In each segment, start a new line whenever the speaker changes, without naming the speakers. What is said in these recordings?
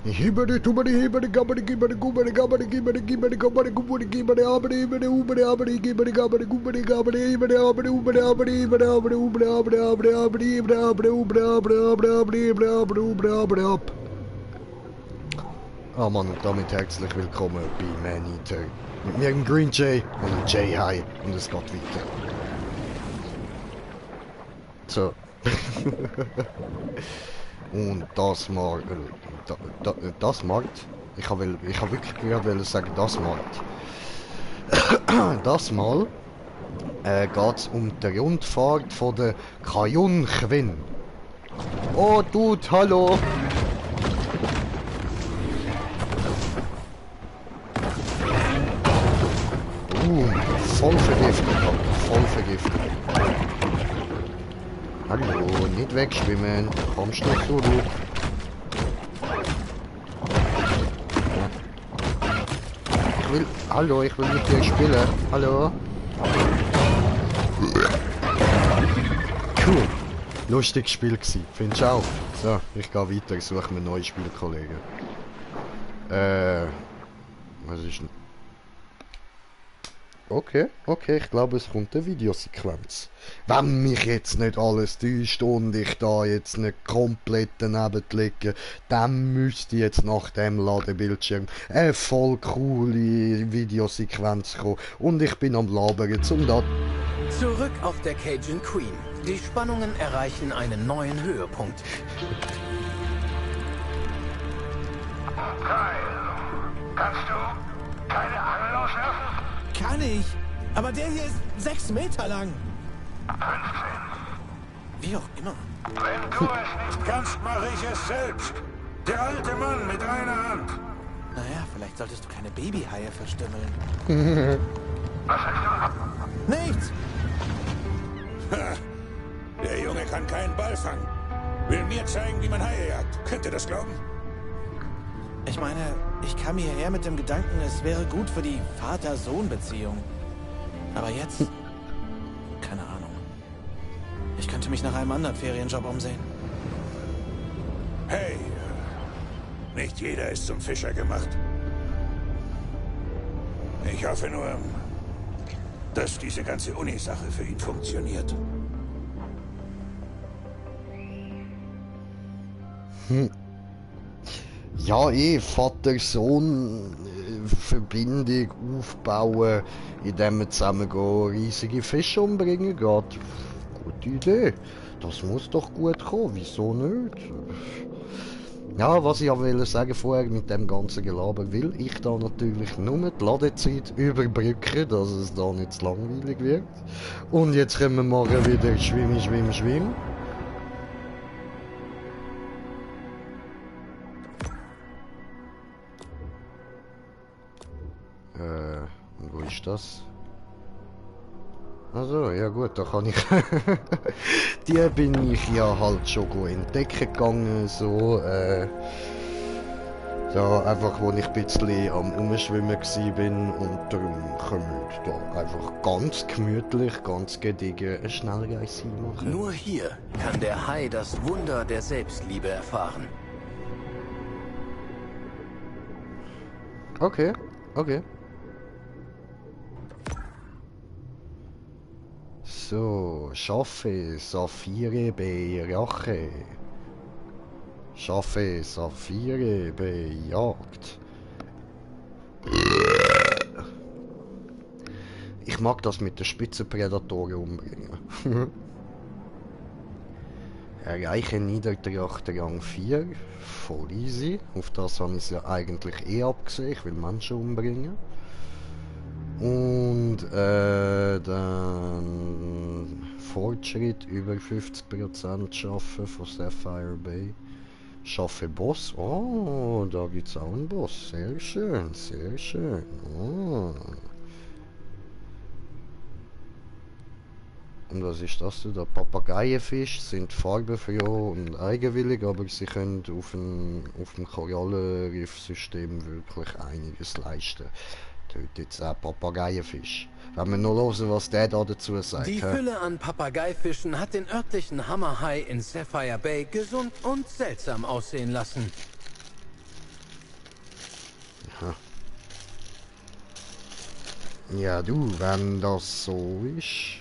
Hibber tubber hibber gabber gibber gubber gabber gibber gibber gabber gubber gibber aber ibber uber aber gibber gabber gubber gabber ibber aber uber aber ibber aber uber aber aber ibber aber uber aber aber ibber aber uber aber ab. Ah Mann, und damit herzlich willkommen bei Maneater. Mit mir im Green Jay und dem Jay High und es geht weiter. So. Und das mal, das Markt. Ich hab wirklich gerade sagen, das Markt. Das Mal geht es um die Rundfahrt von der Cayun Quinn. Oh Dude, hallo! Voll vergiftet, voll vergiftet. Hallo, nicht wegschwimmen, kommst du zurück? Ich will mit dir spielen. Hallo? Cool. Lustiges Spiel gewesen, findest du auch? So, ich gehe weiter, ich suche mir neue Spielkollegen. Was ist denn? Okay, ich glaube, es kommt eine Videosequenz. Wenn mich jetzt nicht alles täuscht und ich da jetzt nicht komplett daneben liege, dann müsste jetzt nach dem Ladebildschirm eine voll coole Videosequenz kommen. Und ich bin am Labern, um da...
Zurück auf der Cajun Queen. Die Spannungen erreichen einen neuen Höhepunkt.
Kyle, kannst du keine Angel auswerfen?
Kann ich, aber der hier ist 6 Meter lang.
15.
Wie auch immer.
Wenn du es nicht kannst, mache ich es selbst. Der alte Mann mit einer Hand.
Naja, vielleicht solltest du keine Babyhaie verstümmeln.
Was sagst du?
Nichts!
Ha, der Junge kann keinen Ball fangen. Will mir zeigen, wie man Haie jagt. Könnt ihr das glauben?
Ich meine, ich kam hierher mit dem Gedanken, es wäre gut für die Vater-Sohn-Beziehung. Aber jetzt... keine Ahnung. Ich könnte mich nach einem anderen Ferienjob umsehen.
Hey, nicht jeder ist zum Fischer gemacht. Ich hoffe nur, dass diese ganze Uni-Sache für ihn funktioniert.
Ja, Vater-Sohn-Verbindung aufbauen, indem wir zusammen riesige Fische umbringen geht. Gute Idee. Das muss doch gut kommen, wieso nicht? Ja, was ich aber will sagen vorher mit dem ganzen Gelaber, will ich da natürlich nur die Ladezeit überbrücken, dass es da nicht zu langweilig wird. Und jetzt können wir morgen wieder schwimmen. Und wo ist das? Also, ja gut, da kann ich... Die bin ich ja halt schon entdecken gegangen, so, da einfach, wo ich ein bisschen am Umschwimmen bin und darum können wir da einfach ganz gemütlich, ganz gediegen eine Schnellreise machen.
Nur hier kann der Hai das Wunder der Selbstliebe erfahren.
Okay. So, schaffe Saphire bejagt. Schaffe Saphire bejagt. Ich mag das mit den Spitzenprädatoren umbringen. Erreiche Niedertracht Rang 4. Voll easy. Auf das habe ich es ja eigentlich abgesehen. Ich will Menschen umbringen. Und dann Fortschritt über 50% schaffen von Sapphire Bay. Schaffe Boss. Oh, da gibt es auch einen Boss. Sehr schön. Oh. Und was ist das denn? Der Papageienfisch sind farbenfroh und eigenwillig, aber sie können auf dem Korallenriffsystem wirklich einiges leisten. Dort jetzt auch Papageienfisch. Wenn wir nur hören, was der da dazu sagt.
Die Fülle an Papageifischen hat den örtlichen Hammerhai in Sapphire Bay gesund und seltsam aussehen lassen.
Ja du, wenn das so ist...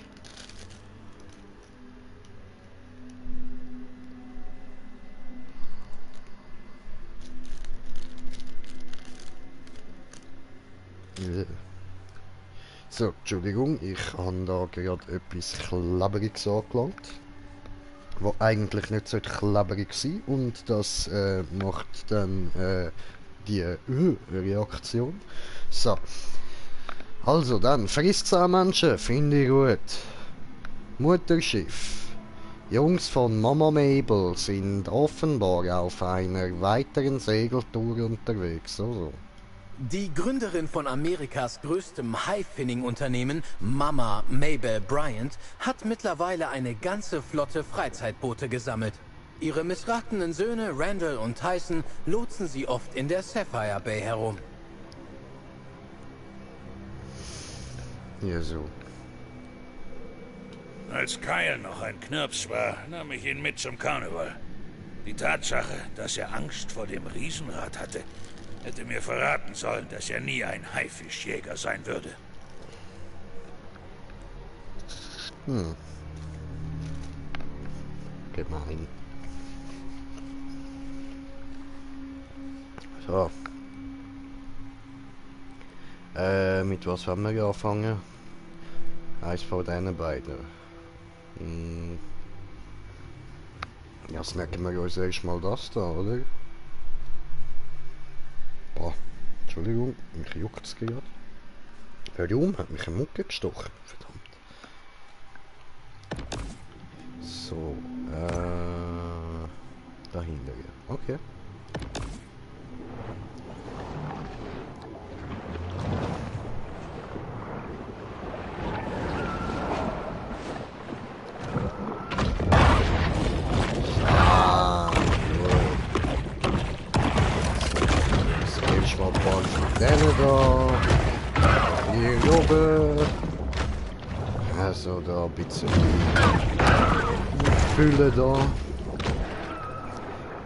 So, Entschuldigung, ich habe da gerade etwas Klebriges angelangt. Was eigentlich nicht so klebrig sein, und das macht dann die Reaktion. So. Also dann, frisst Menschen, finde ich gut. Mutterschiff. Jungs von Mama Mabel sind offenbar auf einer weiteren Segeltour unterwegs. Also.
Die Gründerin von Amerikas größtem High-Finning-Unternehmen, Mama Mabel Bryant, hat mittlerweile eine ganze Flotte Freizeitboote gesammelt. Ihre missratenen Söhne Randall und Tyson lotsen sie oft in der Sapphire Bay herum.
Ja, so.
Als Kyle noch ein Knirps war, nahm ich ihn mit zum Karneval. Die Tatsache, dass er Angst vor dem Riesenrad hatte, hätte mir verraten sollen, dass er nie ein Haifischjäger sein würde.
Gemein. So. Mit was haben wir angefangen? Eins von diesen beiden. Ja, snacken wir uns erstmal das da, oder? Boah, Entschuldigung, mich juckt es gerade. Warum hat mich eine Mucke gestochen? Verdammt. So, dahinter, ja. Okay. Hier oben. Also da ein bisschen Fülle da.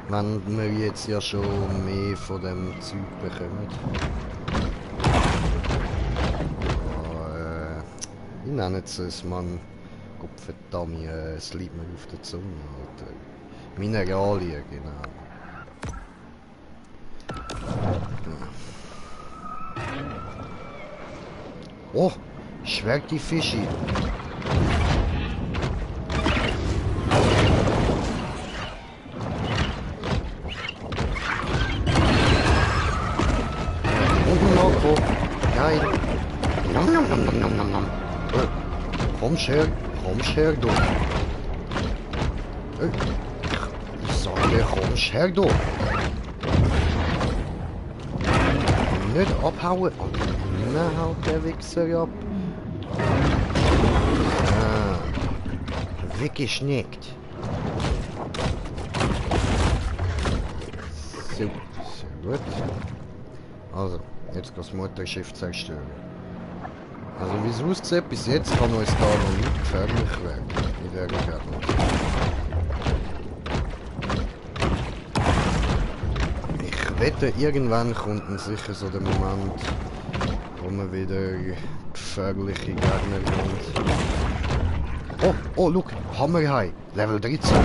Wenn wir jetzt ja schon mehr von dem Zeug bekommen. Ich nenne es man. Gottverdammt, es liegt mir auf der Zunge. Alter. Mineralien, genau. Oh, schwärgt die Fische. Marco, geil. Nom nom nom nom nom nom nom. Kommst her, du. Ich sage, kommst her, du. Nicht abhauen. Dann haut der Wichser ab. Weggeschnickt. So, sehr gut. Also, jetzt kann das Mutterschiff zerstören. Also wie es aussieht, bis jetzt kann uns da noch nicht gefährlich werden. In der Umgebung. Ich wette, irgendwann kommt dann sicher so der Moment, wo man wieder gefährliche Gegner kommt. Oh, look, Hammerhai, Level 13.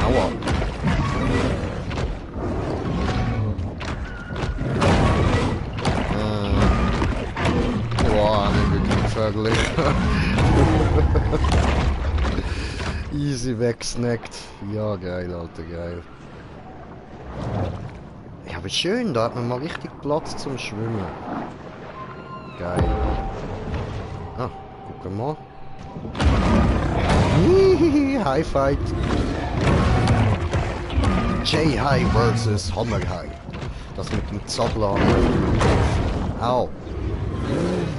Aua. Boah, nicht wirklich gefährlich. Easy wegsnackt. Ja, geil, Alter, geil. Ja, aber schön, da hat man mal richtig Platz zum Schwimmen. Geil. Ah, guck mal. High Fight. J-High versus Hammerhai. Das mit dem Zappler. Au.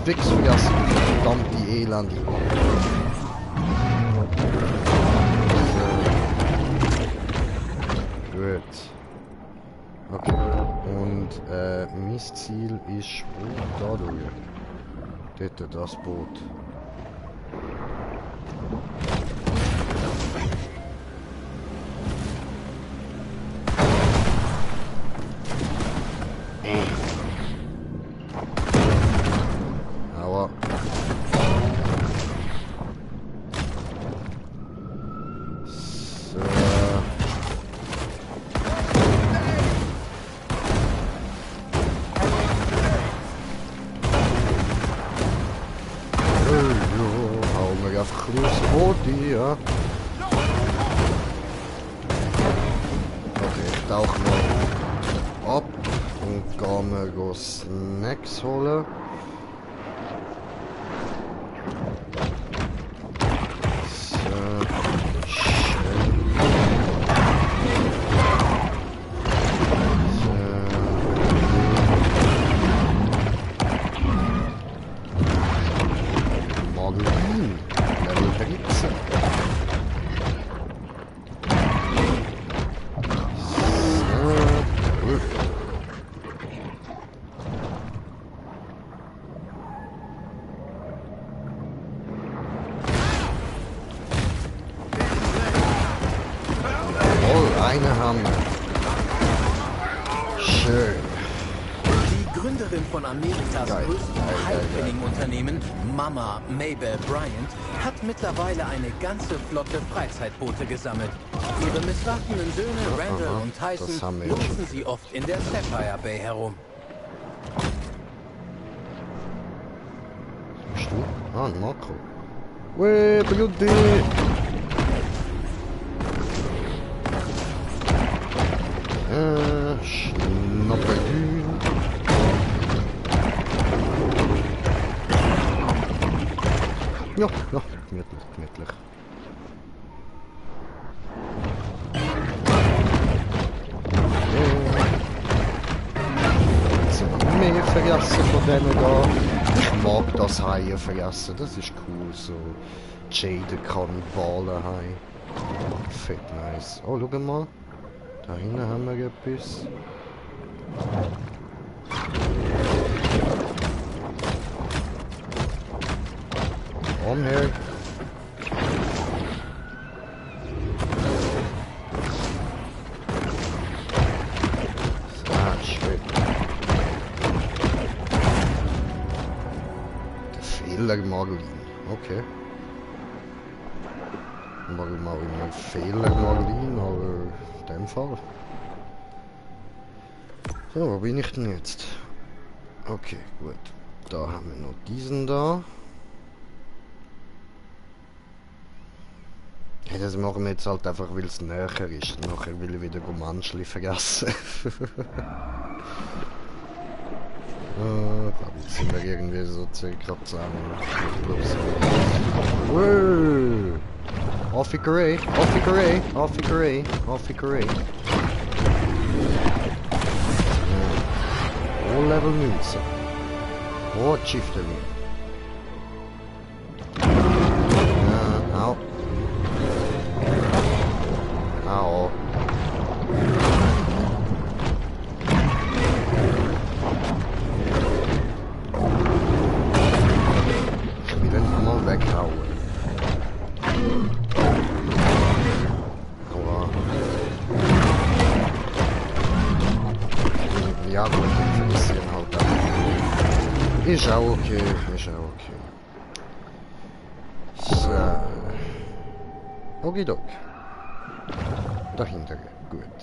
Wichsfressen, verdammte Elende. Gut. Okay. Und mein Ziel ist da durch. Dort das Boot. tauchen wir ab und gehen wir Snacks holen. Eine haben wir. Schön.
Die Gründerin von Amerikas größtem High-Finning-Unternehmen, Mama Mabel Bryant, hat mittlerweile eine ganze Flotte Freizeitboote gesammelt. Ihre missratenen Söhne Randall und Tyson nutzen sie oft in der Sapphire Bay herum.
Was bist du? Ah, ein Makro. Weh, Bludi! Schnapperdün. Ja, ja, gemütlich, gemütlich. Jetzt sind noch mehr vergessen von denen da. Ich mag das Haie vergessen, das ist cool, so Jade Kannibalen-Hai. Fett nice. Oh, schau mal. Da hinten haben wir etwas. Komm her. Ah, schön. Der Fehler Marlin. Okay. Warum auch immer Fehler Marlin, aber in dem Fall. So, wo bin ich denn jetzt? Okay, gut. Da haben wir noch diesen da. Hey, das machen wir jetzt halt einfach, weil es näher ist. Nachher will ich wieder Manschli vergessen. Ich glaube, jetzt sind wir irgendwie so circa zusammen. Wow! Officeré, Officeré, Officeré, Officeré. Level 19. Oh, Shifter. Au. Au. Ich will ihn mal weghauen. Aua. Ja, gut, ich vermisse ihn halt auch. Ist auch okay, ist auch okay. So. Okidok. Dahinter, gut.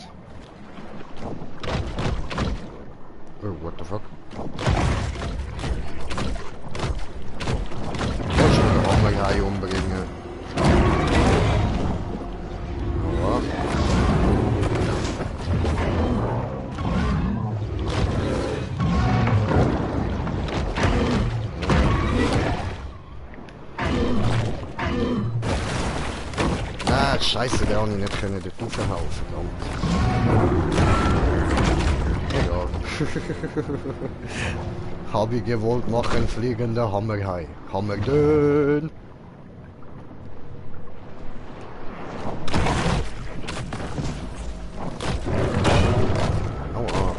Oh, what the fuck? Ich kann schon den Hammerhai umbringen. Aua. Scheiße, der habe ich nicht können dort raufhauen, verdammt. Egal. Habe ich gewollt machen, fliegender Hammerhai. Hammerdön. Aua.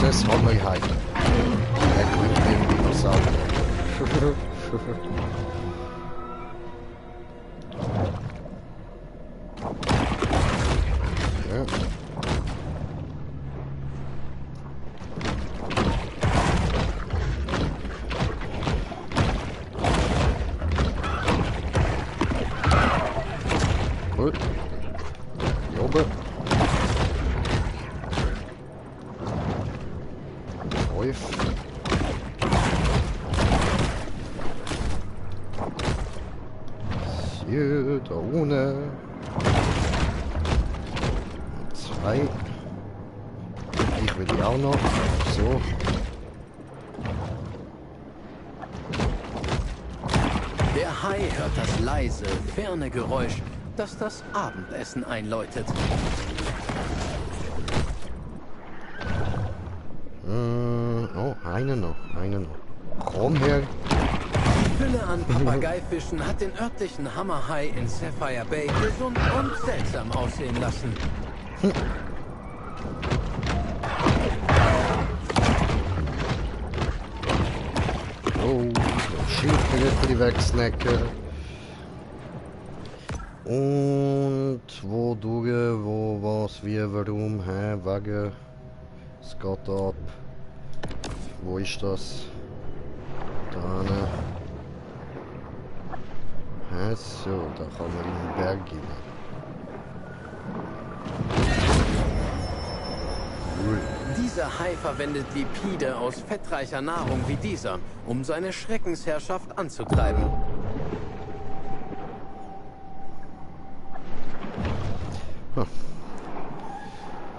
Das haben wir halt. Der kommt irgendwie noch sauber. Ja. hier, da ohne. 2. Ich will die auch noch. So.
Der Hai hört das leise, ferne Geräusch, das das Abendessen einläutet.
Oh, eine noch. Komm her.
Die Fülle an Papageifischen hat den örtlichen Hammerhai in Sapphire Bay gesund und seltsam aussehen lassen.
Oh, Schildkröte wegsnacken. Und wo durch, wo, was, wie, warum, hä, wegen. Es geht ab. Wo ist das? Da hinten. Hä, so, da kann man in den Berg gehen. Cool.
Dieser Hai verwendet Lipide aus fettreicher Nahrung wie dieser, um seine Schreckensherrschaft anzutreiben.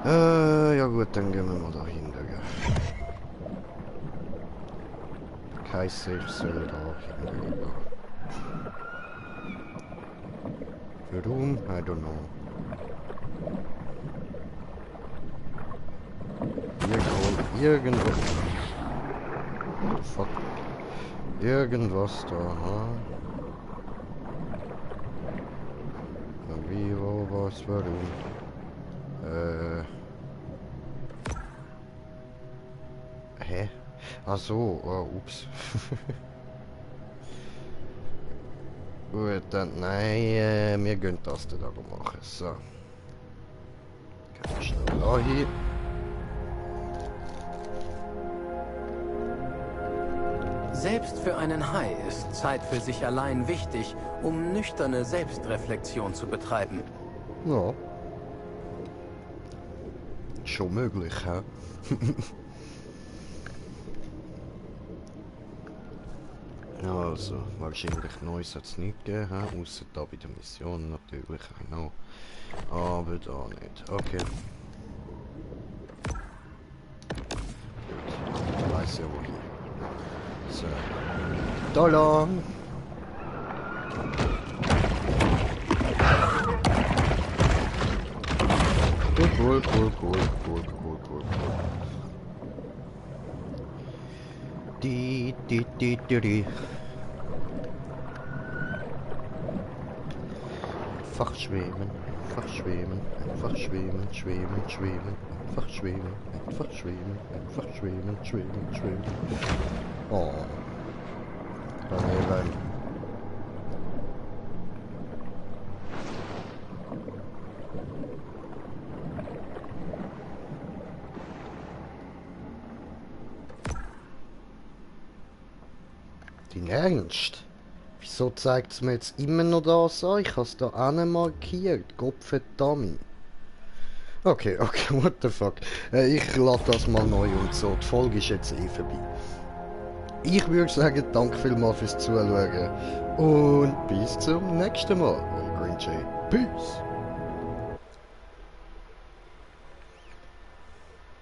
Ja gut, dann gehen wir mal dahin. Kein Safe soll da hinten. Warum? I don't know. Irgendwas. Fuck. Irgendwas da, ha? Wie, wo, was, warum? Hä? Ach so, oh, ups. Gut, dann, nein, wir gehen das dann aber machen. So. Ganz schnell da hin.
Selbst für einen Hai ist Zeit für sich allein wichtig, um nüchterne Selbstreflexion zu betreiben.
Ja. Schon möglich, hä? Also, wahrscheinlich Neues hat es nicht gegeben, außer da bei der Mission natürlich, I know. Aber da nicht. Okay. Gut, ich weiss ja wohin. So. Da lang! Cool. Die. Einfach schweben. Oh. Daneben. Dein Ernst? Wieso zeigt es mir jetzt immer noch das an? Ich habe es da markiert. Gottverdammt. Okay, what the fuck. Ich lade das mal neu und so. Die Folge ist jetzt eh vorbei. Ich würde sagen, danke vielmals fürs Zuschauen. Und bis zum nächsten Mal. Euer Green Jay. Peace.